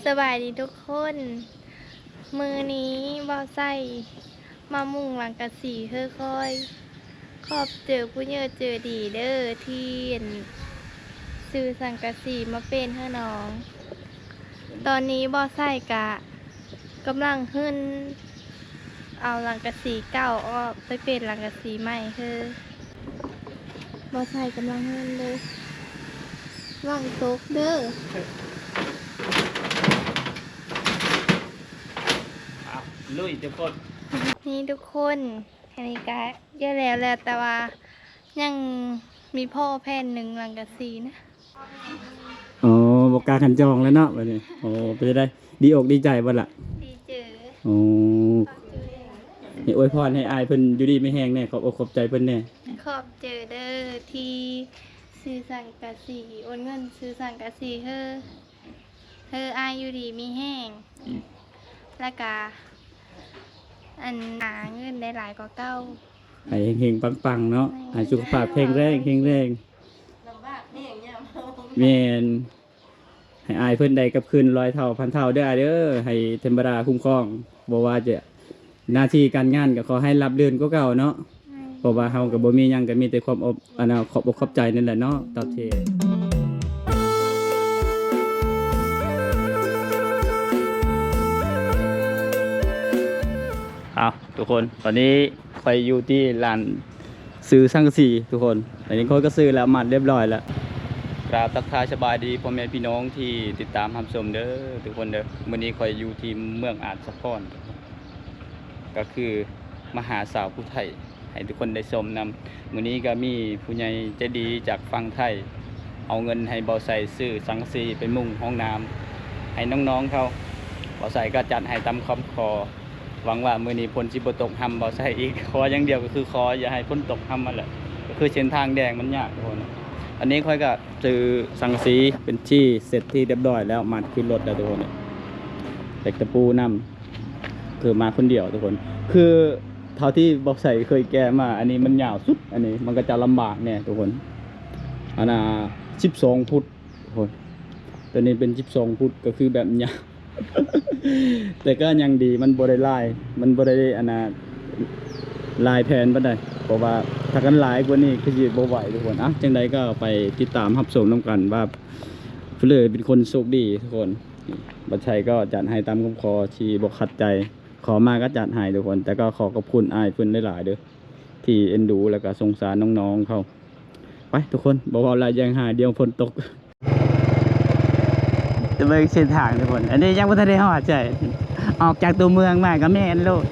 ສະບາຍດີທຸກຄົນ, ມື້ນີ້ບ່າວໄຊມາມຸງສັງກະສີເຮີຂ້ອຍ. ຂອບເຈີຜູ້ໃຫຍ່ໃຈດີເດີ ທີ່ອັນ ຊື້ສັງກະສີມາເປັນເຮີນ້ອງ. ຕອນນີ້ບ່າວໄຊກະກຳລັງຫຶ້ນ ເອົາສັງກະສີເກົ່າອອກໄປເປັນສັງກະສີໃໝ່ເຮີ. ບ່າວໄຊກຳລັງເຮັດເດີ ລະວັງຕົກເດີ. ອ້າວ ລຸຍທຸກຄົນ. ນີ້ທຸກຄົນ ອັນນີ້ກະເຍອະແລ້ວແຫຼະ ແຕ່ວ່າຍັງມີພໍແຜ່ນໜຶ່ງສັງກະສີນະ. ອໍ ບໍ່ກ້າຂັນຈອງແລ້ວເນາະ ບັດນີ້. ໂອ້ ເປັນຈັ່ງໃດ ດີອົກດີໃຈບໍ່ລະ? ດີເຈີ. ໂອ້ ໃຫ້ອວຍພອນໃຫ້ອ້າຍເພິ່ນຢູ່ດີມີແຮງແດ່ ຂອບອົກຂອບໃຈເພິ່ນແດ່. ຂອບເຈີເດີ ທີ່ຊື້ສັງກະສີ ໂອນເງິນຊື້ສັງກະສີເຮີ ເຮີອ້າຍຢູ່ດີມີແຮງ ອືມ ແລ້ວກະ ອັນ ຫາເງິນໄດ້ຫຼາຍກວ່າເກົ່າ ໃຫ້ເຮັງໆ ປັງໆ ເນາະ. ແມ່ນ. ໃຫ້ສຸຂະພາບແຂງແຮງ ແຂງແຮງ. ລຳບາກແຮງຍາມເຮົາ ແມ່ນ. ໃຫ້ອ້າຍເພິ່ນໄດ້ກັບຄືນຮ້ອຍເທົ່າພັນເທົ່າເດີອ້າຍເດີ ໃຫ້ເທວະດາຄຸ້ມຄອງ ບໍ່ວ່າຈະໜ້າທີ່ການງານກໍຂໍໃຫ້ລາບລື່ນກວ່າເກົ່າເນາະ. ແມ່ນ. ເພາະວ່າເຮົາກໍບໍ່ມີຫຍັງ ກໍມີແຕ່ຄວາມອົບ ອັນນະ ຂອບອົກຂອບໃຈນັ້ນແຫຼະເນາະ ຕອບແທນ. ເອົາ ທຸກຄົນ ຕອນນີ້ຂ້ອຍຢູ່ທີ່ຮ້ານ ຊື້ສັງກະສີທຸກຄົນ. ອັນນີ້ຂ້ອຍກໍຊື້ແລ້ວ ມັດຮຽບຮ້ອຍແລ້ວ. ກາບທັກທາຍສະບາຍດີພໍ່ແມ່ພີ່ນ້ອງທີ່ຕິດຕາມຮັບຊົມເດີທຸກຄົນເດີ. ມື້ນີ້ຂ້ອຍຢູ່ທີ່ເມືອງອາດສະພອນ ກໍຄືມາຫາສາວຜູ້ໄທ ໃຫ້ທຸກຄົນໄດ້ຊົມນຳ. ມື້ນີ້ກໍມີຜູ້ໃຫຍ່ໃຈດີຈາກຝັ່ງໄທ ເອົາເງິນໃຫ້ບ່າວໄຊຊື້ສັງກະສີໄປມຸງຫ້ອງນ້ຳໃຫ້ນ້ອງໆເຂົາ. ບ່າວໄຊກໍຈັດໃຫ້ຕາມຄຳຂໍ. ຫວັງວ່າມື້ນີ້ຝົນຊິບໍ່ຕົກຮ່ຳບ່າວໄຊອີກ. ຂໍຢ່າງດຽວກໍຄືຂໍຢ່າໃຫ້ຝົນຕົກຮ່ຳຫັ້ນແຫຼະ. ກໍຄືເສັ້ນທາງແດງມັນຍາກທຸກຄົນ. ອັນນີ້ຂ້ອຍກໍຊື້ສັງກະສີເປັນທີ່ເສັດທີ່ຮຽບຮ້ອຍແລ້ວ ມັດຂຶ້ນລົດແລ້ວທຸກຄົນ. ເຫຼັກຕະປູນຳ ຄືມາຄົນດຽວທຸກຄົນ. ຄືເທົ່າທີ່ບ່າວໄຊເຄີຍແກ່ມາ ອັນນີ້ມັນຍາວສຸດ. ອັນນີ້ມັນກໍຈະລຳບາກແດ່ທຸກຄົນ. ອັນນ່າ ສິບສອງຟຸດ ໂອ້ຍ ຕົວນີ້ເປັນສິບສອງຟຸດ ກໍຄືແບບຍາວ ແຕ່ກໍຍັງດີ ມັນບໍ່ໄດ້ຫຼາຍ ມັນບໍ່ໄດ້ ອັນນ່າ ຫຼາຍແຜ່ນປານໃດ ເພາະວ່າຖ້າຄັນຫຼາຍກວ່ານີ້ຄືຊິບໍ່ໄຫວທຸກຄົນ. ອ່ະ ຈັ່ງໃດກໍໄປຕິດຕາມຮັບຊົມນຳກັນວ່າ ຜູ້ໃດເປັນຄົນໂຊກດີທຸກຄົນ. ບ່າວໄຊກໍຈັດໃຫ້ຕາມຄຳຂໍທີ່ບໍ່ຂັດໃຈ ຂໍມາກໍຈັດໃຫ້ທຸກຄົນ. ແຕ່ກໍຂໍຂອບຄຸນອ້າຍເພິ່ນຫຼາຍໆເດີ ທີ່ເອັນດູ ແລ້ວກໍສົງສານນ້ອງໆເຂົາ. ໄປທຸກຄົນ ບໍ່ເວົ້າຫຼາຍ ຢ່າງຫາ ດຽວຝົນຕົກ. ຈະເບິ່ງເສັ້ນທາງທຸກຄົນ ອັນນີ້ຍັງບໍ່ທັນໄດ້ຮອດໃສ ອອກຈາກຕົວເມືອງມາກໍແມ່ນໂລດ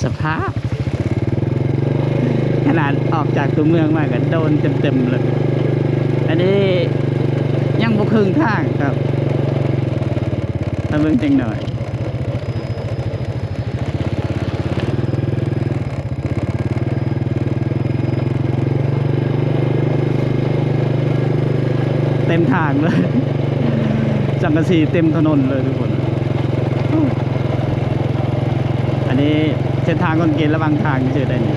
ສະພາບ ຂະໜາດອອກຈາກຕົວເມືອງມາກໍໂດນເຕັມໆເລີຍ. ອັນນີ້ຍັງບໍ່ເຄິ່ງທາງຄັບ ຖ້າເບິ່ງຈັກໜ້ອຍ. ເຕັມທາງເລີຍ ສັງກະສີເຕັມຖະໜົນເລີຍທຸກຄົນ. ອັນນີ້ເສັ້ນທາງຄົນກິນລະຫວ່າງທາງຊື່ໄດ້ນີ້.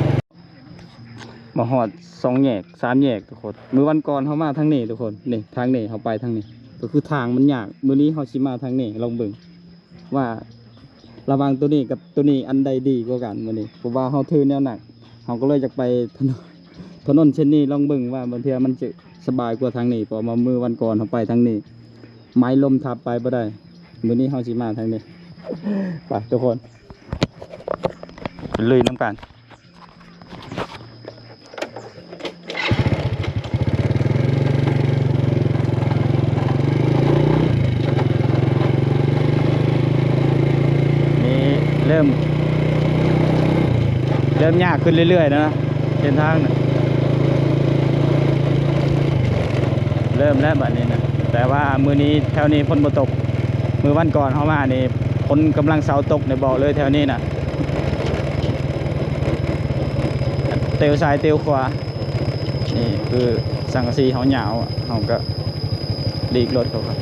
ມາຮອດສອງແຍກ ສາມແຍກທຸກຄົນ. ມື້ວັນກ່ອນເຮົາມາທາງນີ້ທຸກຄົນ ນີ້ທາງນີ້ ເຮົາໄປທາງນີ້ ກໍຄືທາງມັນຍາກ. ມື້ນີ້ເຮົາຊິມາທາງນີ້ ລອງເບິ່ງວ່າລະຫວ່າງໂຕນີ້ກັບໂຕນີ້ ອັນໃດດີກວ່າກັນມື້ນີ້. ເພາະວ່າເຮົາຖືແນວໜັກ ເຮົາກໍເລີຍຢາກໄປຖະໜົນ ຖະໜົນເສັ້ນນີ້ ລອງເບິ່ງວ່າບາງເທື່ອມັນຈະສະບາຍກວ່າທາງນີ້. ເພາະວ່າມື້ວັນກ່ອນເຮົາໄປທາງນີ້ ໄມ້ລົ້ມທັບ ໄປບໍ່ໄດ້. ມື້ນີ້ເຮົາຊິມາທາງນີ້. ໄປທຸກຄົນ ໄປລຸຍນຳກັນ. ນີ້ເລີ່ມ ເລີ່ມຍາກຂຶ້ນເລື້ອຍໆແລ້ວນະ ເສັ້ນທາງນະ ເລີ່ມແລ້ວບາດນີ້ນະ. ແຕ່ວ່າມື້ນີ້ແຖວນີ້ຝົນບໍ່ຕົກ. ມື້ວັນກ່ອນເຮົາມານີ້ ຝົນກຳລັງເຊົາຕົກນີ້ ບອກເລີຍແຖວນີ້ນະ ເຕວຊ້າຍເຕວຂວາ. ນີ້ຄືສັງກະສີເຮົາຍາວ ເຮົາກໍຫຼີກລົດເຂົາ ມັນ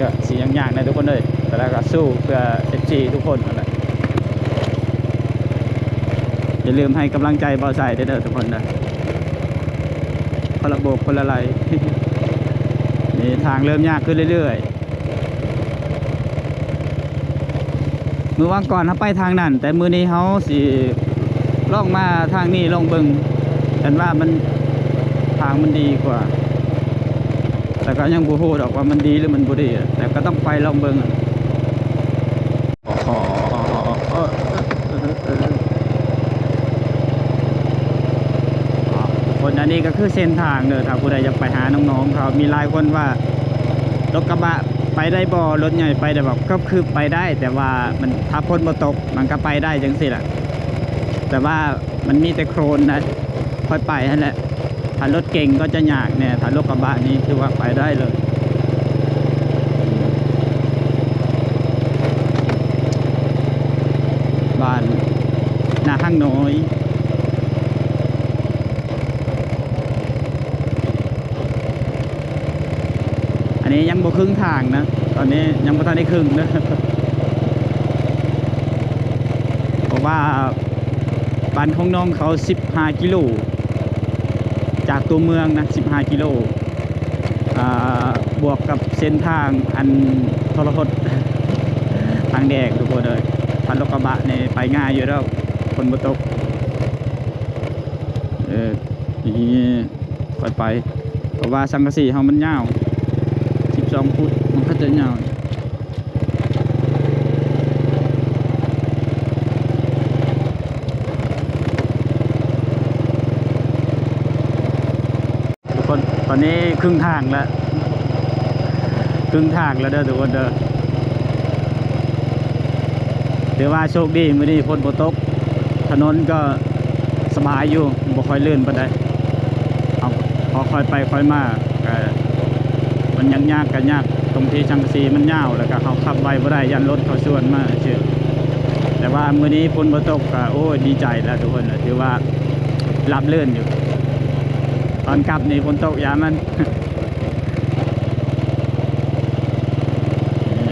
ກໍຊິຍາກໆແດ່ທຸກຄົນເອີຍ ແຕ່ລະກໍສູ້ເພື່ອເອັຟຊີທຸກຄົນຫັ້ນແຫຼະ. ຢ ຢ່າລືມໃຫ້ກຳລັງໃຈບ່າວໄຊເດີທຸກຄົນເດີ ຄົນລະໂບກຄົນລະໄຫຼ. ນີ້ທາງເລີ່ມຍາກຂຶ້ນເລື້ອຍໆ. ມື້ວາງກ່ອນເຮົາໄປທາງນັ້ນ ແຕ່ມື້ນີ້ເຮົາຊິລອງມາທາງນີ້ລອງເບິ່ງ ຄັນວ່າມັນ ທາງມັນດີກວ່າ ແຕ່ກໍຍັງບໍ່ຮູ້ດອກວ່າມັນດີຫຼືມັນບໍ່ດີ ແຕ່ກໍຕ້ອງໄປລອງເບິ່ງ. ຄົນ ອັນນີ້ກໍຄືເສັ້ນທາງເດີ ຖ້າຜູ້ໃດຢາກໄປຫານ້ອງໆເຂົາ ມີຫຼາຍຄົນວ່າ ລົດກະບະໄປໄດ້ບໍ່ ລົດໃຫຍ່ໄປໄດ້ບໍ່ ກໍຄືໄປໄດ້ ແຕ່ວ່າມັນ ຖ້າຝົນບໍ່ຕົກ ມັນກໍໄປໄດ້ຈັ່ງຊີ້ແຫຼະ ແຕ່ວ່າມັນມີແຕ່ໂຄລນນະ ຄ່ອຍໄປຫັ້ນແຫຼະ. ຖ້າລົດເກັງກໍຈະຍາກແດ່ ຖ້າລົດກະບະນີ້ຖືວ່າໄປໄດ້ເລີຍ. ບ້ານນາຮັງນ້ອຍ. ອັນນີ້ຍັງບໍ່ເຄິ່ງທາງນະ ຕອນນີ້ຍັງບໍ່ທັນໄດ້ເຄິ່ງເດີ ເພາະວ່າບ້ານຂອງນ້ອງເຂົາສິບຫ້າກິໂລ ຈາກຕົວເມືອງນະ ສິບຫ້າກິໂລ ອ່າ ບວກກັບເສັ້ນທາງອັນທໍລະຫົດ ທາງແດງທຸກຄົນເອີຍ. ຄັນລົດກະບະນີ້ໄປງ່າຍຢູ່ດອກ ຝົນບໍ່ຕົກ. ເອີ ນີ້ ຄ່ອຍໄປ ເພາະວ່າສັງກະສີເຮົາມັນຍາວ ສິບສອງຟຸດ ມັນກໍຈະຍາວ. ທຸກຄົນ ຕອນນີ້ເຄິ່ງທາງແລ້ວ ເຄິ່ງທາງແລ້ວເດີທຸກຄົນເດີ. ຖືວ່າໂຊກດີ ມື້ນີ້ຝົນບໍ່ຕົກ ຖະໜົນກໍສະບາຍຢູ່ ບໍ່ຄ່ອຍລື່ນປານໃດ. ເຮົາ ເຮົາຄ່ອຍໄປຄ່ອຍມາ ກໍມັນຍາກໆກໍຍາກ ຕົງທີ່ສັງກະສີມັນຍາວ ແລ້ວກໍເຮົາຂັບໄວບໍ່ໄດ້ ຢ້ານລົດເຂົາສວນມາຊື່. ແຕ່ວ່າມື້ນີ້ຝົນບໍ່ຕົກກໍ ໂອ້ຍ ດີໃຈແລ້ວທຸກຄົນ ຖືວ່າລາບລື່ນຢູ່. ຕອນກັບນີ້ຝົນຕົກ ຢ້ານມັນ ນີ້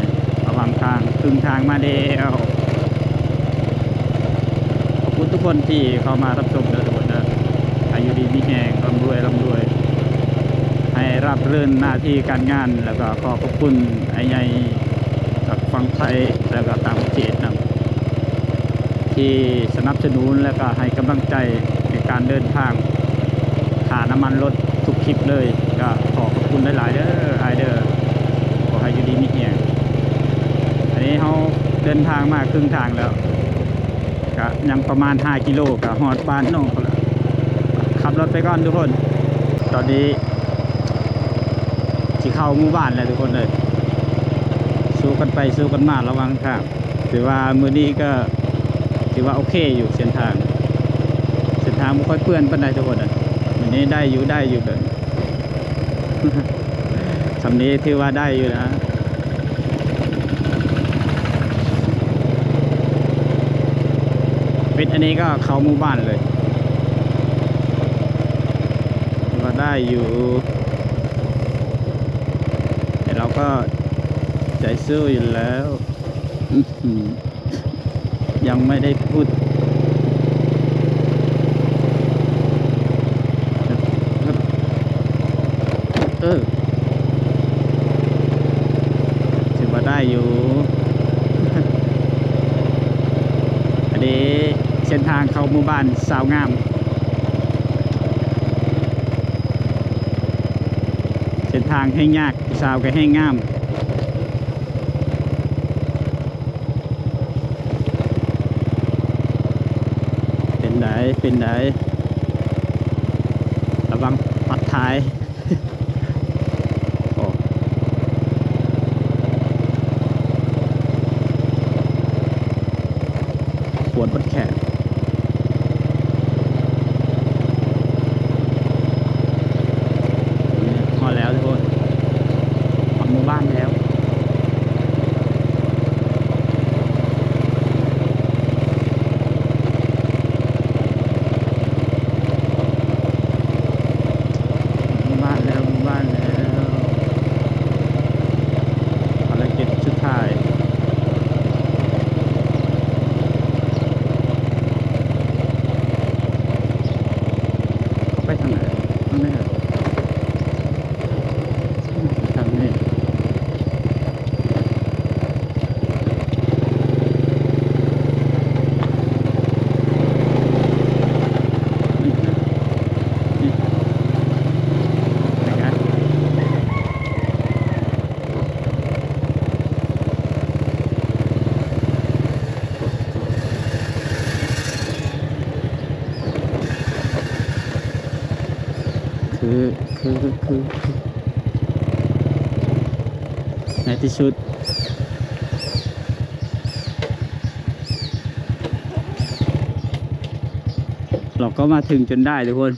ລະຫວ່າງທາງ ເຄິ່ງທາງມາແລ້ວ. ຂອບຄຸນທຸກຄົນທີ່ເຂົ້າມາຮັບຊົມເດີທຸກຄົນເດີ ໃຫ້ຢູ່ດີມີແຮງ ຮ່ຳລວຍ ຮ່ຳລວຍ ໃຫ້ລາບລື່ນໜ້າທີ່ການງານ. ແລ້ວກໍຂໍຂອບຄຸນອ້າຍໃຫຍ່ຈາກຝັ່ງໄທ ແລ້ວກໍຕ່າງປະເທດນຳ ທີ່ສະໜັບສະໜູນ ແລ້ວກໍໃຫ້ກຳລັງໃຈໃນການເດີນທາງ ຄ່ານ້ຳມັນລົດທຸກຄລິບເລີຍ. ກໍຂໍຂອບຄຸນຫຼາຍໆເດີອ້າຍເດີ ຂໍໃຫ້ຢູ່ດີມີແຮງ. ອັນນີ້ເຮົາເດີນທາງມາເຄິ່ງທາງແລ້ວ ກະຍັງປະມານຫ້າກິໂລ ກະຮອດບ້ານນ້ອງພຸ້ນລະ. ຂັບລົດໄປກ່ອນທຸກຄົນ ຕອນນີ້ຊິເຂົ້າໝູ່ບ້ານແລ້ວທຸກຄົນເອີຍ. ສູ້ກັນໄປສູ້ກັນມາລະຫວ່າງທາງ. ຖືວ່າມື້ນີ້ກໍຖືວ່າໂອເຄຢູ່ ເສັ້ນທາງ ເສັ້ນທາງບໍ່ຄ່ອຍເປື້ອນປານໃດທຸກຄົນເອີຍ. ມື້ນີ້ໄດ້ຢູ່ ໄດ້ຢູ່ ແບບ ສ່ຳນີ້ຖືວ່າໄດ້ຢູ່ນະ. ປິດອັນນີ້ກໍເຂົ້າໝູ່ບ້ານເລີຍ ຖືວ່າໄດ້ຢູ່ ແຕ່ເຮົາກໍໃຈສູ້ຢູ່ແລ້ວ. ອື ຍັງໄມ່ໄດ້ພຸດ ເອີ ຖືວ່າໄດ້ຢູ່. ອັນນີ້ເສັ້ນທາງເຂົ້າໝູ່ບ້ານສາວງາມ ເສັ້ນທາງແຮ່ງຍາກ ຜູ້ສາວກໍແຮ່ງງາມ. ເປັນໃດ ເປັນໃດ ລະວັງປັດທ້າຍ. ໂອ້ ປວດບັດແຂນ. ຮອດແລ້ວທຸກຄົນ ຮອດໝູ່ບ້ານແລ້ວ. ໝູ່ບ້ານແລ້ວ ໄປທາງໃດ? ທາງໃດ? ທາງນີ້. ຄື ຄື ຄື ຄື ໃນທີ່ສຸດ ເຮົາກໍມາເຖິງຈົນໄດ້ທຸກຄົນ.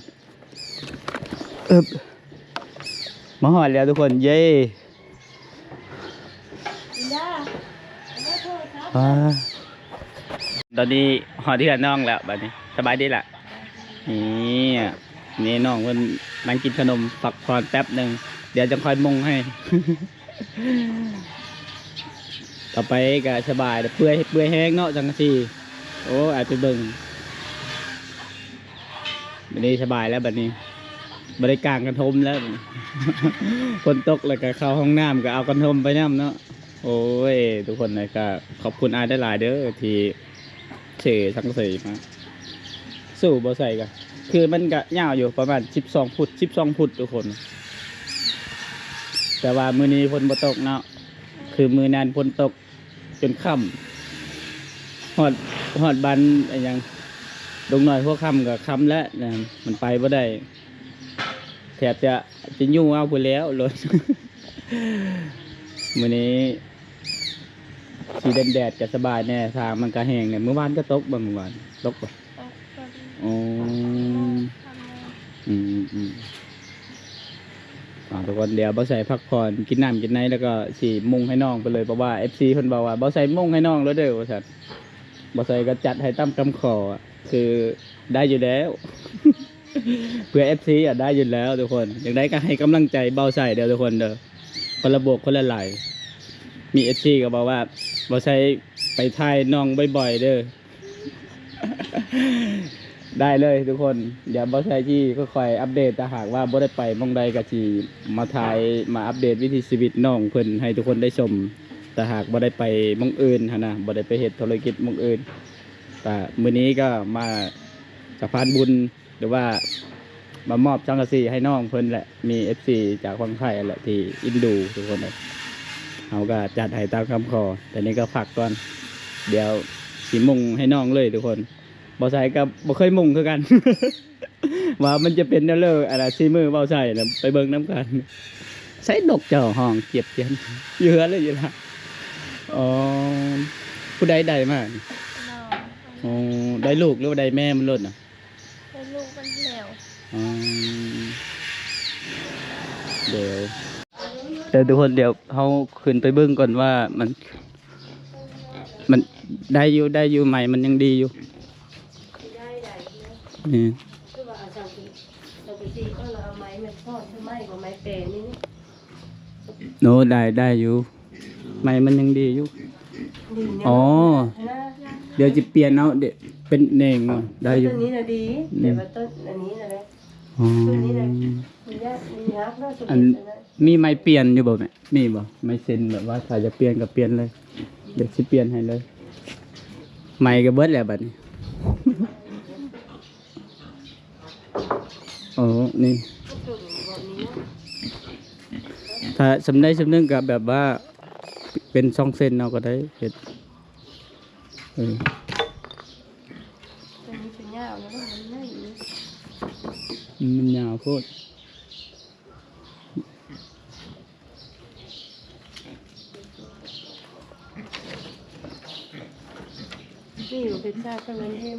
ເອີບ ມາຮອດແລ້ວທຸກຄົນ ເຢ້. ອ່າ ຕອນນີ້ຮອດເຮືອນນ້ອງແລ້ວ ບາດນີ້ສະບາຍດີລະ. ນີ້ ນີ້ນ້ອງເພິ່ນນັ່ງກິນຂະໜົມ ພັກຜ່ອນແປັບໜຶ່ງ ດຽວຈັ່ງຄ່ອຍມຸງໃຫ້. ຕໍ່ໄປກະສະບາຍ ເປື່ອຍ ເປື່ອຍແຮງເນາະ ສັງກະສີ. ໂອ້ ອາດໄປເບິ່ງ. ບາດນີ້ສະບາຍແລ້ວ ບາດນີ້ບໍ່ໄດ້ກາງກະທົມແລ້ວ. ຝົນຕົກແລ້ວກະເຂົ້າຫ້ອງນ້ຳກະເອົາກະທົມໄປນຳເນາະ. ໂອ້ຍ ທຸກຄົນເອີຍ ກະຂອບຄຸນອ້າຍຫຼາຍໆເດີ ທີ່ເສສັງກະສີມາສູ່ບໍ່ໃສ່ກະ ຄືມັນກະຍາວຢູ່ ປະມານສິບສອງຟຸດ ສິບສອງຟຸດທຸກຄົນ. ແຕ່ວ່າມື້ນີ້ຝົນບໍ່ຕົກເນາະ ຄືມື້ນັ້ນຝົນຕົກ ຈົນຄ່ຳ ຮອດ ຮອດບ້ານ ອາຫຍັງ ດົງນ້ອຍ ຫົວຄ່ຳກໍຄ່ຳແລ້ວນະ ມັນໄປບໍ່ໄດ້ ແທບຈະ ຈະຍູ້ເອົາພຸ້ນແລ້ວລົດ. ມື້ນີ້ຊິແດດໆກໍສະບາຍແດ່ ທາງມັນກໍແຫ້ງແດ່. ມື້ວານກໍຕົກບໍ່? ມື້ວານຕົກບໍ່? ໂອ້ ອືມໆ ເອົາ ທຸກຄົນ ດຽວບ່າວໄຊພັກຜ່ອນ ກິນນ້ຳກິນໃນ ແລ້ວກໍຊິມຸງໃຫ້ນ້ອງໄປເລີຍ ເພາະວ່າເອັຟຊີເພິ່ນບອກວ່າ ບ່າວໄຊມຸງໃຫ້ນ້ອງໂລດເດີ ວ່າຊັ້ນ. ບ່າວໄຊກໍຈັດໃຫ້ຕາມຄຳຂໍ ຄືໄດ້ຢູ່ແລ້ວ ເພື່ອເອັຟຊີອະ ໄດ້ຢູ່ແລ້ວທຸກຄົນ. ຈັ່ງໃດກໍໃຫ້ກຳລັງໃຈບ່າວໄຊເດີທຸກຄົນເດີ ຄົນລະບົກຄົນລະໄຫຼ. ມີເອັຟຊີກໍບອກວ່າ ບ່າວໄຊໄປຖ່າຍນ້ອງບ່ອຍໆເດີ. ໄດ້ເລີຍທຸກຄົນ ດຽວບ່າວໄຊຊິຄ່ອຍໆອັບເດດ ຖ້າຫາກວ່າບໍ່ໄດ້ໄປໝ່ອງໃດກໍຊິມາຖ່າຍ ມາອັບເດດວິຖີຊີວິດນ້ອງເພິ່ນໃຫ້ທຸກຄົນໄດ້ຊົມ. ຖ້າຫາກບໍ່ໄດ້ໄປໝ່ອງອື່ນຫັ້ນນະ ບໍ່ໄດ້ໄປເຮັດທຸລະກິດໝ່ອງອື່ນ ກະມື້ນີ້ກໍມາສະພານບຸນ ຫຼືວ່າມາມອບສັງກະສີໃຫ້ນ້ອງເພິ່ນແຫຼະ. ມີເອັຟຊີຈາກຝັ່ງໄທແຫຼະທີ່ເອັນດູທຸກຄົນເອີຍ ເຮົາກໍຈັດໃຫ້ຕາມຄຳຂໍ. ແຕ່ນີ້ກໍພັກກ່ອນ ດຽວຊິມຸງໃຫ້ນ້ອງເລີຍທຸກຄົນ. ບ່າວໄຊກໍບໍ່ເຄີຍມຸງຄືກັນ ວ່າມັນຈະເປັນແນວເລີ ອັນນ່າ ສີມືບ່າວໄຊນະ ໄປເບິ່ງນຳກັນ. ໃສນົກເຈົ້າຮ້ອງຈຽບຈຽນຢູ່ເຮືອນເລີຍຢູ່ລະ? ອໍ ຜູ້ໃດໄດ້ມາ? ນ້ອງ. ອໍ ໄດ້ລູກ ຫຼືວ່າໄດ້ແມ່ມັນໂລດນະ? ເປັນລູກມັນແລ້ວ. ອໍ ດຽວ ເດີທຸກຄົນ ດຽວເຮົາຂຶ້ນໄປເບິ່ງກ່ອນວ່າມັນ ມັນໄດ້ຢູ່ ໄດ້ຢູ່ ໄມ້ມັນຍັງດີຢູ່. ນີ້ ໂອ້ ໄດ້ ໄດ້ຢູ່ ໄມ້ມັນຍັງດີຢູ່. ອໍ ດຽວຊິປ່ຽນເອົາ ເດ ເປັນແໜງ ໄດ້ຢູ່. ຕົ້ນນີ້ນະດີ ອືມ ແຕ່ວ່າຕົ້ນອັນນີ້ນະແຫຼະ. ອໍ ຕົ້ນນີ້ນະ ມັນຍາກ ມັນຍາກເນາະ. ອັນ ມີໄມ້ປ່ຽນຢູ່ບໍ່ແມ່? ມີບໍ່? ໄມ້ເຊັນ ແບບວ່າຖ້າຈະປ່ຽນກໍປ່ຽນເລີຍ ດຽວຊິປ່ຽນໃຫ້ເລີຍ. ໄມ້ກໍເບິດແລ້ວບັດນີ້. ໂອ້ ນີ້ ຖ້າສ່ຳໃດສ່ຳໜຶ່ງກໍແບບວ່າເປັນສອງເຊັນເນາະ ກໍໄດ້ເຮັດ. ເອີ ຕົວນີ້ຊິຍາວແລ້ວ ມັນໃຫຍ່ຢູ່ ມັນຍາວໂພດ. ນີ້ເປັນຊາດທາງນັ້ນເດ້.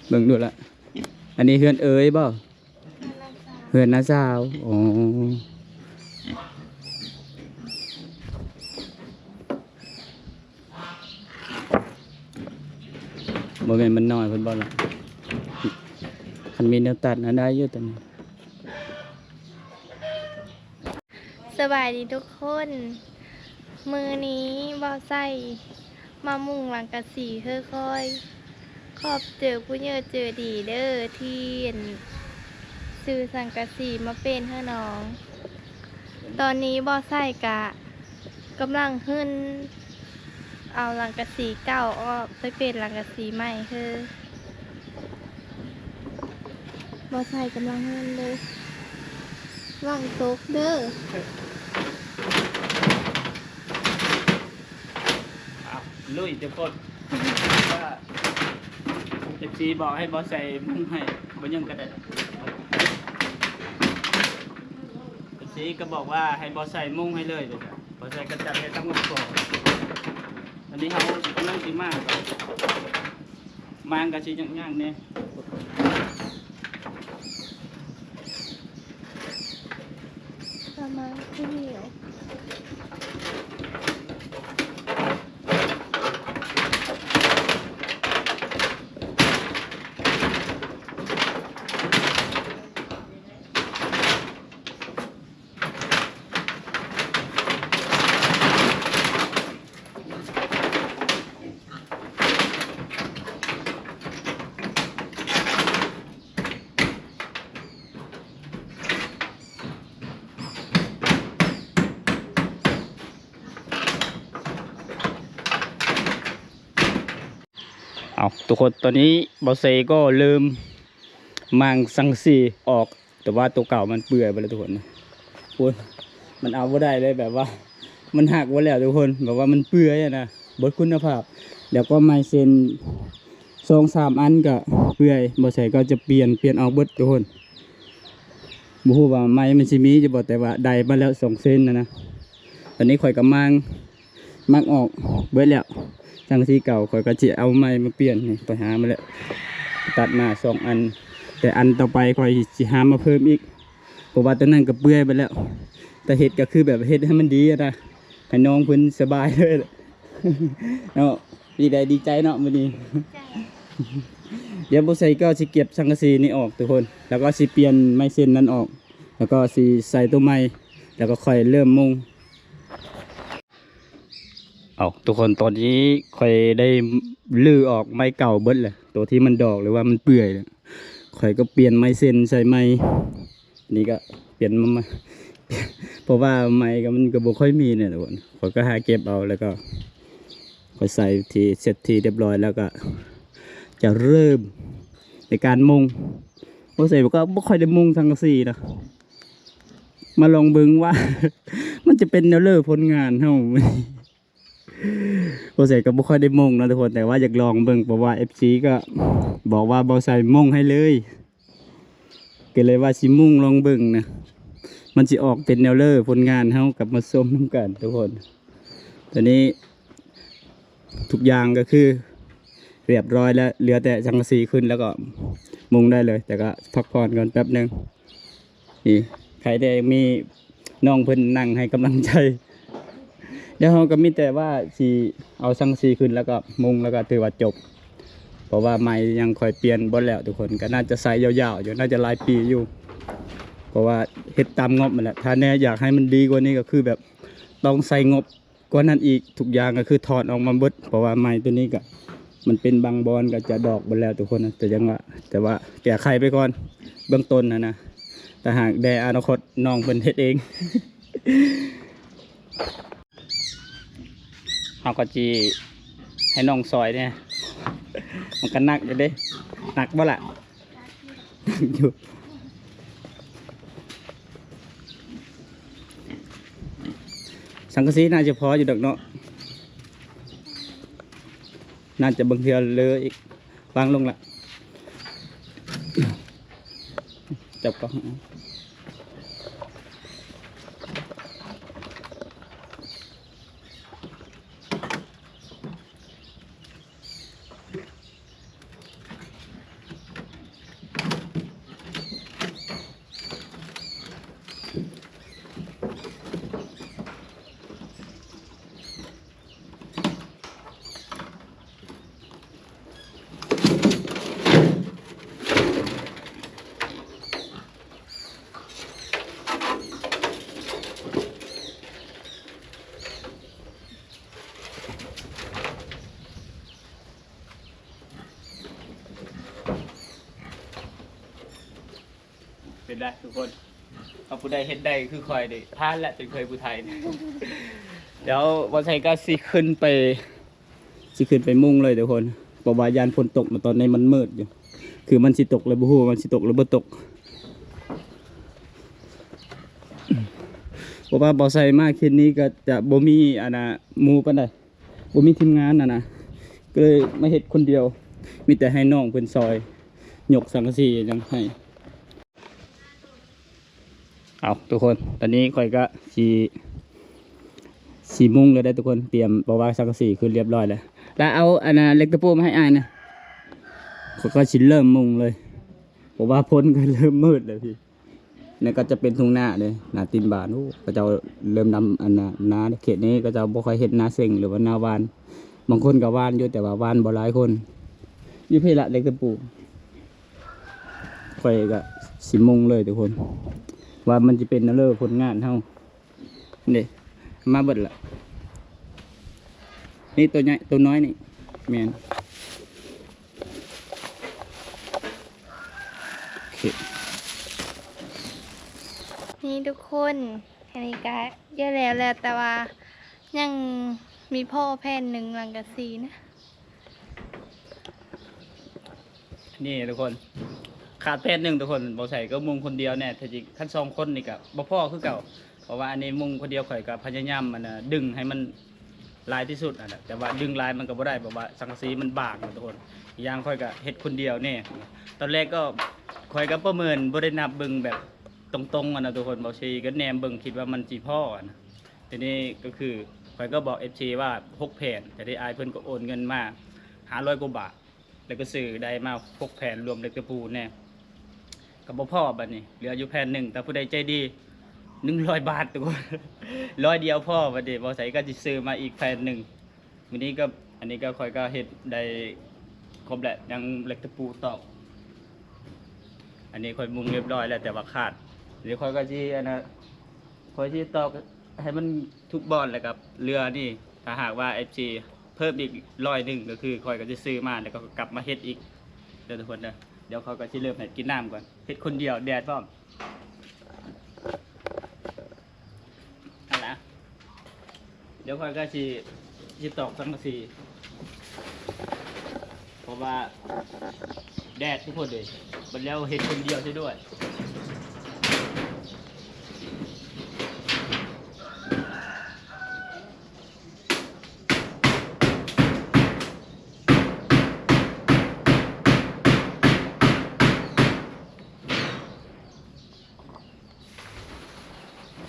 ເບິ່ງດູລະ ອັນນີ້ເຮືອນເອີຍບໍ່? ເຮືອນນ້າສາວ. ອໍ ບໍ່ແມ່ນມັນນ້ອຍເພິ່ນບໍ່ລະ? ຄັນມີແນວຕັດນະ ໄດ້ຢູ່ຕົວນີ້. ສະບາຍດີທຸກຄົນ ມື້ນີ້ບ່າວໄຊມາມຸງສັງກະສີຄືຂ້ອຍ. ຂອບໃຈຜູ້ໃຫຍ່ໃຈດີເດີ ທີ່ອັນ ຊື້ສັງກະສີມາເປັນໃຫ້ນ້ອງ. ຕອນນີ້ບໍ່ໃສ່ກະກຳລັງຫຶ້ນເອົາສັງກະສີເກົ່າອອກ ໄປເປັນສັງກະສີໃໝ່ເດີ. ບໍ່ໃສ່ກຳລັງຫຶ້ນເດີ ຫວັງຕົກເດີ. ອ້າວ ລຸຍທຸກຄົນ. ວ່າ ເອັຟຊີ ບອກໃຫ້ບໍ່ໃສ່ມຸ້ງໃຫ້ ບໍ່ຫຍັງກໍໄດ້. ເອັຟຊີ ກໍບອກວ່າໃຫ້ບໍ່ໃສ່ມຸ້ງໃຫ້ເລີຍ ບໍ່ໃສ່ກໍຈັດໃຫ້ທັງໝົດກ່ອນ. ອັນນີ້ເຮົາກຳລັງຊິມາງ ມາງກໍຊິຍາກໆແດ່. ປະມານຄືນີ້ເນາະ. ເອົາ ທຸກຄົນ ຕອນນີ້ບ່າວເຊກໍເລີ່ມ ມ້າງສັງກະສີອອກ ແຕ່ວ່າໂຕເກົ່າມັນເປື່ອຍໄປແລ້ວທຸກຄົນ. ໂອ້ຍ ມັນເອົາບໍ່ໄດ້ເລີຍ ແບບວ່າມັນຫັກໝົດແລ້ວທຸກຄົນ ແບບວ່າມັນເປື່ອຍຫັ້ນນະ ເບິດຄຸນນະພາບ. ແລ້ວກໍໄມ້ເຊັນສອງສາມອັນກໍເປື່ອຍ ບໍ່ໃສ່ກໍຈະປ່ຽນ ປ່ຽນອອກເບິດທຸກຄົນ. ບໍ່ຮູ້ວ່າໄມ້ມັນຊິມີຢູ່ບໍ່ ແຕ່ວ່າໄດ້ມາແລ້ວສອງເຊັນຫັ້ນນະ. ຕອນນີ້ຂ້ອຍກໍມ້າງ ມັກອອກເບິດແລ້ວ ສັງກະສີເກົ່າ ຂ້ອຍກໍຊິເອົາໃໝ່ມາປ່ຽນ. ນີ້ ຂ້ອຍຫາມາແລ້ວ ຕັດມາສອງອັນ ແຕ່ອັນຕໍ່ໄປຂ້ອຍຊິຫາມາເພີ່ມອີກ ເພາະວ່າຕົວນັ້ນກໍເປື່ອຍເບິດແລ້ວ. ແຕ່ເຮັດກໍຄືແບບເຮັດໃຫ້ມັນດີນະ ໃຫ້ນ້ອງເພິ່ນສະບາຍເລີຍເນາະ. ດີໃດ ດີໃຈເນາະມື້ນີ້. ດຽວບໍ່ໃສ່ກໍຊິເກັບສັງກະສີນີ້ອອກທຸກຄົນ ແລ້ວກໍຊິປ່ຽນໄມ້ເຊັນນັ້ນອອກ ແລ້ວກໍຊິໃສ່ຕົວໃໝ່ ແລ້ວກໍຄ່ອຍເລີ່ມມຸງ. ເອົາ ທຸກຄົນ ຕອນນີ້ຂ້ອຍໄດ້ຮື້ອອກໄມ້ເກົ່າເບິດແລ້ວ ຕົວທີ່ມັນດອກ ຫຼືວ່າມັນເປື່ອຍແລ້ວ ຂ້ອຍກໍປ່ຽນໄມ້ເຊັນໃສ່ໃໝ່. ນີ້ກໍປ່ຽນມາໃໝ່ ເພາະວ່າໄມ້ກໍມັນກໍບໍ່ຄ່ອຍມີນະທຸກຄົນ. ຂ້ອຍກໍຫາເກັບເອົາ ແລ້ວກໍຂ້ອຍໃສ່ທີ່ ເຊັດທີ່ຮຽບຮ້ອຍ ແລ້ວກໍຈະເລີ່ມໃນການມຸງ. ບໍ່ໃສ່ກໍບໍ່ຄ່ອຍໄດ້ມຸງສັງກະສີນະ. ມາລອງເບິ່ງວ່າ ມັນຈະເປັນແນວເລີຜົນງານເຮົາ. ບໍ່ໃສ່ກໍບໍ່ຄ່ອຍໄດ້ມຸງເນາະທຸກຄົນ ແຕ່ວ່າຢາກລອງເບິ່ງ ເພາະວ່າເອັຟຊີກໍບອກວ່າບໍ່ໃສ່ມຸງໃຫ້ເລີຍ ກໍເລີຍວ່າຊິມຸງລອງເບິ່ງນະ ມັນຊິອອກເປັນແນວເລີຜົນງານເຮົາ. ກັບມາຊົມນຳກັນທຸກຄົນ. ຕອນນີ້ ທຸກຢ່າງກໍຄືຮຽບຮ້ອຍແລ້ວ ເຫຼືອແຕ່ສັງກະສີຂຶ້ນ ແລ້ວກໍມຸງໄດ້ເລີຍ. ແຕ່ກໍພັກຜ່ອນກ່ອນແປັບໜຶ່ງ. ນີ້ ໃຄແດ່ຍັງມີນ້ອງເພິ່ນນັ່ງໃຫ້ກຳລັງໃຈ. ດຽວເຮົາກໍມີແຕ່ວ່າຊິເອົາສັງກະສີຂຶ້ນ ແລ້ວກໍມຸງ ແລ້ວກໍຖືວ່າຈົບ ເພາະວ່າໄມ້ຍັງຄ່ອຍປ່ຽນບໍ່ແລ້ວທຸກຄົນ. ກໍໜ້າຈະໃຊ້ຍາວໆຢູ່ ໜ້າຈະຫຼາຍປີຢູ່ ເພາະວ່າເຮັດຕາມງົບຫັ້ນແຫຼະ. ຖ້າແນ່ຢາກໃຫ້ມັນດີກວ່ານີ້ ກໍຄືແບບຕ້ອງໃສ່ງົບ ກວ່ານັ້ນອີກ. ທຸກຢ່າງກໍຄືຖອນອອກມາເບິດ ເພາະວ່າໄມ້ຕົວນີ້ກໍມັນເປັນບາງບ່ອນກໍຈະດອກເບິດແລ້ວທຸກຄົນນະ. ແຕ່ຍັງວ່າ ແຕ່ວ່າແກ້ໄຂໄປກ່ອນເບື້ອງຕົ້ນຫັ້ນນະ. ຖ້າຫາກແດ່ອະນາຄົດນ້ອງເພິ່ນເຮັດເອງ ເຮົາກໍຊິໃຫ້ນ້ອງຊ່ອຍແດ່. ມັນກໍໜັກຢູ່ເດ້. ໜັກບໍ່ລະ? ຢູ່ ສັງກະສີໜ້າຈະພໍຢູ່ດອກເນາະ ໜ້າຈະບາງເທື່ອເລີອີກ. ວາງລົງລະ ຈັບກໍ ເປັນໄດທຸກຄົນ? ເອົາ ຜູ້ໃດເຮັດໄດ້ຄືຂ້ອຍນີ້ ຜ່ານແລ້ວ ເປັນເຄີຍຜູ້ໄທ. ດຽວບ່າວໄຊກໍຊິຂຶ້ນໄປ ຊິຂຶ້ນໄປມຸງເລີຍທຸກຄົນ ເພາະວ່າຢ້ານຝົນຕົກນະ ຕອນນີ້ມັນມືດຢູ່ ຄືມັນຊິຕົກຫຼືບໍ່ຮູ້ ມັນຊິຕົກຫຼືບໍ່ຕົກ. ເພາະວ່າບ່າວໄຊມາເຂດນີ້ກໍຈະບໍ່ມີ ອັນນ່າ ໝູ່ປານໃດ ບໍ່ມີທີມງານຫັ້ນນະ ກໍເລີຍມາເຮັດຄົນດຽວ ມີແຕ່ໃຫ້ນ້ອງເພິ່ນຊ່ອຍຍົກສັງກະສີຫຍັງໃຫ້. ເອົາ ທຸກຄົນ ຕອນນີ້ຂ້ອຍກໍຊິ ຊິມຸງແລ້ວເດ້ທຸກຄົນ ຕຽມ ເພາະວ່າສັງກະສີຂຶ້ນລຽບຮ້ອຍແລ້ວ ແລ້ວເອົາ ອັນນ່າ ເຫຼັກຕະປູມາໃຫ້ອ້າຍນະ ຂ້ອຍກໍຊິເລີ່ມມຸງເລີຍ ເພາະວ່າຝົນກໍເລີ່ມມືດແລ້ວພີ້. ນີ້ກໍຈະເປັນທົ່ງນາເດ້ ນາຕີນບ້ານ ໂອ້ ເຂົາເຈົ້າເລີ່ມດຳ ອັນນ່າ ນາເຂດນີ້ ເຂົາເຈົ້າບໍ່ຄ່ອຍເຮັດນາເສັງ ຫຼືວ່ານາຫວ່ານ ບາງຄົນກໍຫວ່ານຢູ່ ແຕ່ວ່າຫວ່ານບໍ່ຫຼາຍຄົນ. ຢູ່ພີ້ລະ ເຫຼັກຕະປູ ຂ້ອຍກໍຊິມຸງເລີຍທຸກຄົນ ວ່າມັນຈະເປັນແນວເລີຜົນງານເຮົາ. ນີ້ ມາເບິດລະ ນີ້ໂຕໃຫຍ່ ໂຕນ້ອຍນີ້ ແມ່ນ ໂອເຄ ນີ້ທຸກຄົນ ອັນນີ້ກະເຍອະແລ້ວແຫຼະ ແຕ່ວ່າຍັງມີພໍ້ແຜ່ນໜຶ່ງ ສັງກະສີນະ. ນີ້ທຸກຄົນ ຂາດແຜ່ນໜຶ່ງທຸກຄົນ ບ່າວໄຊກໍມຸງຄົນດຽວແນ່ ແທ້ຈິງຄັນສອງຄົນນີ້ກໍບໍ່ພໍຄືເກົ່າ ເພາະວ່າອັນນີ້ມຸງຄົນດຽວ ຂ້ອຍກໍພະຍາຍາມ ອັນນ່າ ດຶງໃຫ້ມັນຫຼາຍທີ່ສຸດຫັ້ນແຫຼະ ແຕ່ວ່າດຶງຫຼາຍມັນກໍບໍ່ໄດ້ ເພາະວ່າສັງກະສີມັນບາງນະທຸກຄົນ ອີກຢ່າງຂ້ອຍກໍເຮັດຄົນດຽວແນ່. ຕອນແລກກໍ ຂ້ອຍກໍປະເມີນ ບໍ່ໄດ້ນັບເບິ່ງແບບຕົງໆ ຫັ້ນນະທຸກຄົນ ບ່າວໄຊກໍແນມເບິ່ງ ຄິດວ່າມັນຊິພໍຫັ້ນນະ. ທີນີ້ກໍຄືຂ້ອຍກໍບອກເອັຟຊີວ່າຫົກແຜ່ນ ແຕ່ທີ່ອ້າຍເພິ່ນກໍໂອນເງິນມາຫ້າຮ້ອຍກວ່າບາດ ແລ້ວກໍຊື້ໄດ້ມາຫົກແຜ່ນ ລວມເຫຼັກຕະປູແດ່ ກໍບໍ່ພໍ ບັດນີ້ເຫຼືອຢູ່ແຜ່ນໜຶ່ງ ຖ້າຜູ້ໃດໃຈດີ ໜຶ່ງຮ້ອຍບາດ ທຸກຄົນ ຮ້ອຍດຽວພໍ. ບັດນີ້ບ່າວໄຊກໍຊິຊື້ມາອີກແຜ່ນໜຶ່ງ. ມື້ນີ້ກໍ ອັນນີ້ກໍຂ້ອຍກໍເຮັດໄດ້ຄົບແລ້ວ ຍັງເຫຼັກຕະປູຕອກ. ອັນນີ້ຂ້ອຍມຸງລຽບຮ້ອຍແລ້ວ ແຕ່ວ່າຂາດ ດຽວຂ້ອຍກໍຊິ ອັນນ່າ ຂ້ອຍຊິຕອກໃຫ້ມັນທຸກບ່ອນ ແລ້ວກໍເຫຼືອນີ້ ຖ້າຫາກວ່າເອັຟຊີເພີ່ມອີກຮ້ອຍໜຶ່ງ ກໍຄືຂ້ອຍກໍຊິຊື້ມາ ແລ້ວກໍກັບມາເຮັດອີກເດີທຸກຄົນເດີ. ດຽວຂ້ອຍກໍຊິເລີ່ມໃຫ້ກິນນ້ຳກ່ອນ ເຮັດຄົນດຽວ ແດດພ້ອມ. ຫັ້ນລະ ດຽວຂ້ອຍກໍຊິ ຊິຕອກສັງກະສີ ເພາະວ່າແດດທຸກຄົນເດ ບັດແລ້ວເຮັດຄົນດຽວຊະດ້ວຍ.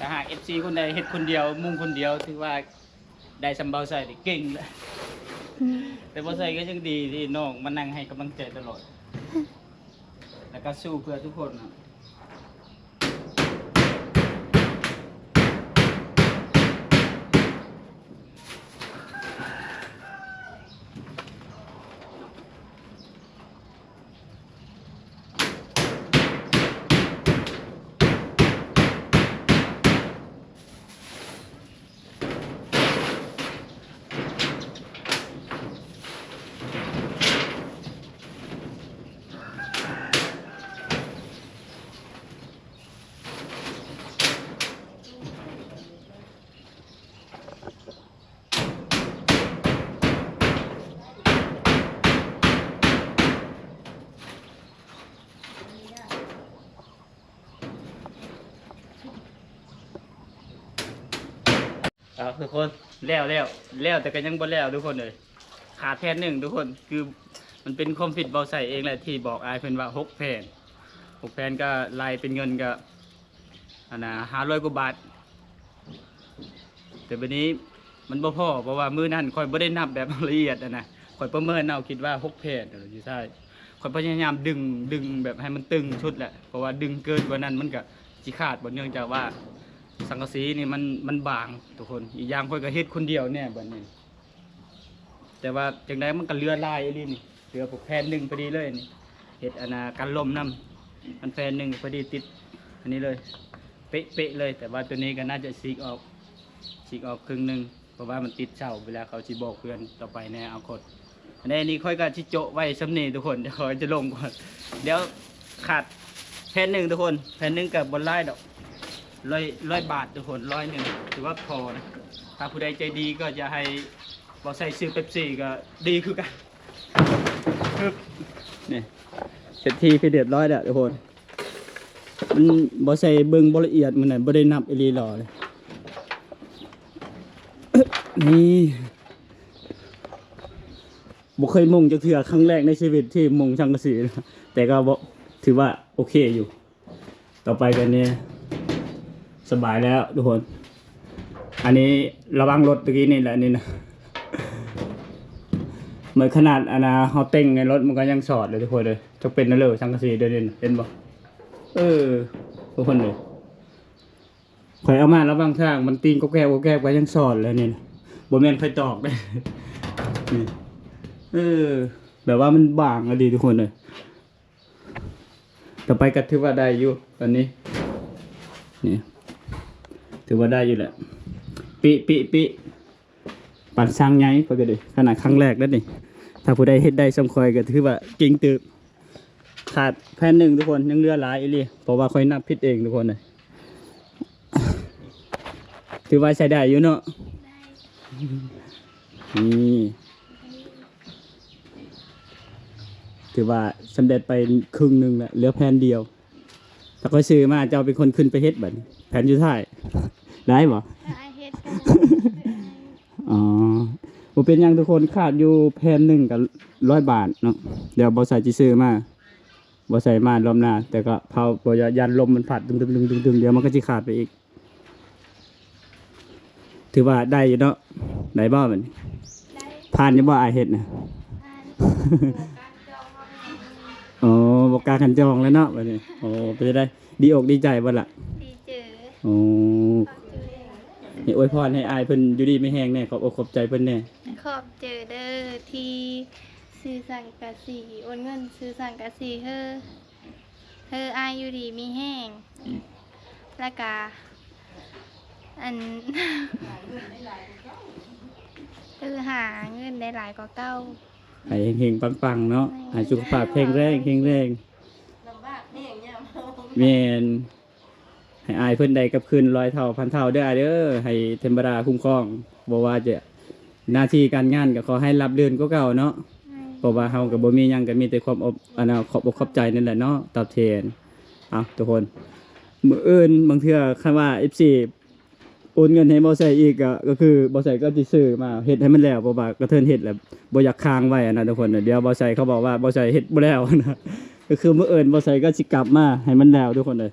ຖ້າຫາກເອັຟຊີຄົນໃດເຮັດຄົນດຽວ ມຸງຄົນດຽວ ຖືວ່າໄດ້ສ່ຳບ່າວໄຊນີ້ເກັ່ງແລ້ວ. ອືມ ແຕ່ບ່າວໄຊກໍຍັງດີທີ່ນ້ອງມານັ່ງໃຫ້ກຳລັງໃຈຕະຫຼອດ ແລ້ວກໍສູ້ເພື່ອທຸກຄົນນະ. ເອົາ ທຸກຄົນ ແລ້ວ ແລ້ວ ແລ້ວ ແຕ່ກໍຍັງບໍ່ແລ້ວທຸກຄົນເອີຍ ຂາດແຜ່ນໜຶ່ງທຸກຄົນ. ຄືມັນເປັນຄວາມຜິດບ່າວໄຊເອງແຫຼະ ທີ່ບອກອ້າຍເພິ່ນວ່າຫົກແຜ່ນ ຫົກແຜ່ນກໍໄລ່ເປັນເງິນກໍ ອັນນ່າ ຫ້າຮ້ອຍກວ່າບາດ. ແຕ່ບັດນີ້ມັນບໍ່ພໍ ເພາະວ່າມື້ນັ້ນຂ້ອຍບໍ່ໄດ້ນັບແບບລະອຽດຫັ້ນນະ ຂ້ອຍປະເມີນເອົາ ຄິດວ່າຫົກແຜ່ນຢູ່ທ້າຍ. ຂ້ອຍພະຍາຍາມດຶງ ດຶງແບບໃຫ້ມັນຕຶງສຸດແຫຼະ ເພາະວ່າດຶງເກີນກວ່ານັ້ນມັນກະຊິຂາດ ເນື່ອງຈາກວ່າສັງກະສີນີ້ມັນ ມັນບາງທຸກຄົນ. ອີກຢ່າງຂ້ອຍກະເຮັດຄົນດຽວແດ່ບັດນີ້ ແຕ່ວ່າຈັ່ງໃດມັນກໍເຫຼືອຫຼາຍອີ່ຫຼີນີ້ ເຫຼືອແຜ່ນໜຶ່ງພໍດີເລີຍນີ້. ເຮັດອັນນ່າ ກັນລົມນຳ ມັນແຜ່ນໜຶ່ງພໍດີຕິດອັນນີ້ເລີຍ ເປະໆເລີຍ. ແຕ່ວ່າໂຕນີ້ກໍໜ້າຈະສີກອອກ ສີກອອກເຄິ່ງໜຶ່ງ ເພາະວ່າມັນຕິດເສົາ ເວລາເຂົາຊິບອກເພື່ອນຕໍ່ໄປໃນອະນາຄົດ. ອັນນີ້ ອັນນີ້ຂ້ອຍກໍຊິໂຈະໄວ້ສ່ຳນີ້ທຸກຄົນ ດຽວຂ້ອຍຈະລົງກ່ອນ ດຽວຂາດ ແຜ່ນໜຶ່ງທຸກຄົນ ແຜ່ນໜຶ່ງກໍບໍ່ຫຼາຍດອກ ຮ້ອຍ ຮ້ອຍບາດທຸກຄົນ ຮ້ອຍໜຶ່ງຖືວ່າພໍນະ. ຖ້າຜູ້ໃດໃຈດີກໍຢາກໃຫ້ບໍ່ໃສ່ຊື້ເປັບຊີກໍດີຄືກັນ. ປຶບ ນີ້ ເສັດທີ່ເປັນຮຽບຮ້ອຍແລ້ວທຸກຄົນ. ມັນບໍ່ໃສ່ເບິ່ງບໍ່ລະອຽດ ມັນນະບໍ່ໄດ້ນັບອີ່ຫຼີຫຼໍເລີຍ. ນີ້ ບໍ່ເຄີຍມຸງຈັກເທື່ອ ຄັ້ງແລກໃນຊີວິດທີ່ມຸງສັງກະສີ ແຕ່ກໍບໍ່ ຖືວ່າໂອເຄຢູ່. ຕໍ່ໄປກໍນີ້ ສະບາຍແລ້ວທຸກຄົນ. ອັນນີ້ລະຫວ່າງລົດຕະກີ້ນີ້ແຫຼະ ນີ້ນະ ມັນຂະໜາດອັນນະ ເຮົາເຕັງໃນລົດມັນກໍຍັງສອດເລີຍທຸກຄົນເອີຍ. ຈັກເປັນແນວເລີສັງກະສີດຽວນີ້ ເຫັນບໍ່? ເອີ ທຸກຄົນເອີຍ ຂ້ອຍເອົາມາລະຫວ່າງທາງ ມັນຕີງກອບແກບກອບແກບ ກໍຍັງສອດເລີຍນີ້ນະ. ບໍ່ແມ່ນຂ້ອຍຕອກເດ້ ນີ້ ເອີ ແບບວ່າມັນບາງອີ່ຫຼີທຸກຄົນເອີຍ. ຕໍ່ໄປກໍຖືວ່າໄດ້ຢູ່ຕອນນີ້ ນີ້ ຖືວ່າໄດ້ຢູ່ແຫຼະ. ປິ ປິ ປິ ປານຊ່າງໃຫຍ່ ຂ້ອຍກໍດີ ຂະໜາດຄັ້ງແລກເດ້ນີ້. ຖ້າຜູ້ໃດເຮັດໄດ້ສ່ຳຂ້ອຍກໍຖືວ່າເກັ່ງຕື່ມ. ຂາດແຜ່ນໜຶ່ງທຸກຄົນ ຍັງເຫຼືອຫຼາຍອີ່ຫຼີ ເພາະວ່າຂ້ອຍນັບຜິດເອງທຸກຄົນເອີຍ. ຖືວ່າໃຊ້ໄດ້ຢູ່ເນາະ ນີ້ ຖືວ່າສຳເລັດໄປເຄິ່ງໜຶ່ງແລ້ວ ເຫຼືອແຜ່ນດຽວ. ຖ້າຂ້ອຍຊື້ມາ ເຈົ້າເປັນຄົນຂຶ້ນໄປເຮັດບັດນີ້ ແຜ່ນສຸດທ້າຍ ໄດ້ບໍ່? ອ້າຍເຮັດກໍໄດ້. ອໍ ບໍ່ເປັນຫຍັງທຸກຄົນ ຂາດຢູ່ແຜ່ນໜຶ່ງກໍຮ້ອຍບາດເນາະ. ດຽວບໍ່ໃສ່ຊິຊື້ມາ ບໍ່ໃສ່ມາລອບໜ້າ ແຕ່ກໍເຜົາ ບໍ່ ຢ້ານລົມມັນພັດ ດຶງໆໆໆ ດຽວມັນກໍຊິຂາດໄປອີກ. ຖືວ່າໄດ້ຢູ່ເນາະ ໄດ້ບໍ່ບັດນີ້? ໄດ້ ຜ່ານຢູ່ບໍ່ອ້າຍເຮັດນະ? ຜ່ານ. ອໍ ບໍ່ກ້າຄັນຈອງແລ້ວເນາະບັດນີ້. ໂອ້ ເປັນຈັ່ງໃດ ດີອົກດີໃຈບໍ່ລະ? ດີເຈີ. ໂອ້ ໃຫ້ອວຍພອນໃຫ້ອ້າຍເພິ່ນຢູ່ດີມີແຮງແດ່ ຂອບອົກຂອບໃຈເພິ່ນແດ່. ຂອບໃຈເດີທີ່ຊື້ສັງກະສີ ໂອນເງິນຊື້ສັງກະສີເຮີ ເຮີອ້າຍຢູ່ດີມີແຮງ ແລ້ວກະ ອັນ ເອີ ຫາເງິນໄດ້ຫຼາຍກວ່າເກົ່າ. ໃຫ້ເຮັງໆ ປັງໆ ເນາະ. ແມ່ນ. ໃຫ້ສຸຂະພາບແຂງແຮງ ແຂງແຮງ. ລຳບາກແຮງຍາມເຮົາ. ແມ່ນ. ໃຫ້ອ້າຍເພິ່ນໄດ້ກັບຄືນຮ້ອຍເທົ່າພັນເທົ່າເດີອ້າຍເດີ. ໃຫ້ເທວະດາຄຸ້ມຄອງ ບໍ່ວ່າຈະໜ້າທີ່ການງານກໍຂໍໃຫ້ລາບລື່ນກວ່າເກົ່າເນາະ. ແມ່ນ. ເພາະວ່າເຮົາກໍບໍ່ມີຫຍັງ ກໍມີແຕ່ຄວາມອົບ ອັນນະ ຂອບອົກຂອບໃຈນັ້ນແຫຼະເນາະ ຕອບແທນ. ເອົາ ທຸກຄົນ ມື້ອື່ນບາງເທື່ອຄັນວ່າເອັຟຊີໂອນເງິນໃຫ້ບໍ່ໃສ່ອີກ ກໍ ກໍຄືບໍ່ໃສ່ກໍຊິຊື້ມາເຮັດໃຫ້ມັນແລ້ວ ເພາະວ່າກະເທີນເຮັດແລ້ວບໍ່ຢາກຄ້າງໄວ້ຫັ້ນນະທຸກຄົນ. ດຽວບໍ່ໃສ່ເຂົາບອກວ່າບໍ່ໃສ່ເຮັດບໍ່ແລ້ວຫັ້ນນະ ກໍຄືມື້ອື່ນບໍ່ໃສ່ກໍຊິກັບມາໃຫ້ມັນແລ້ວທຸກຄົນເອີຍ.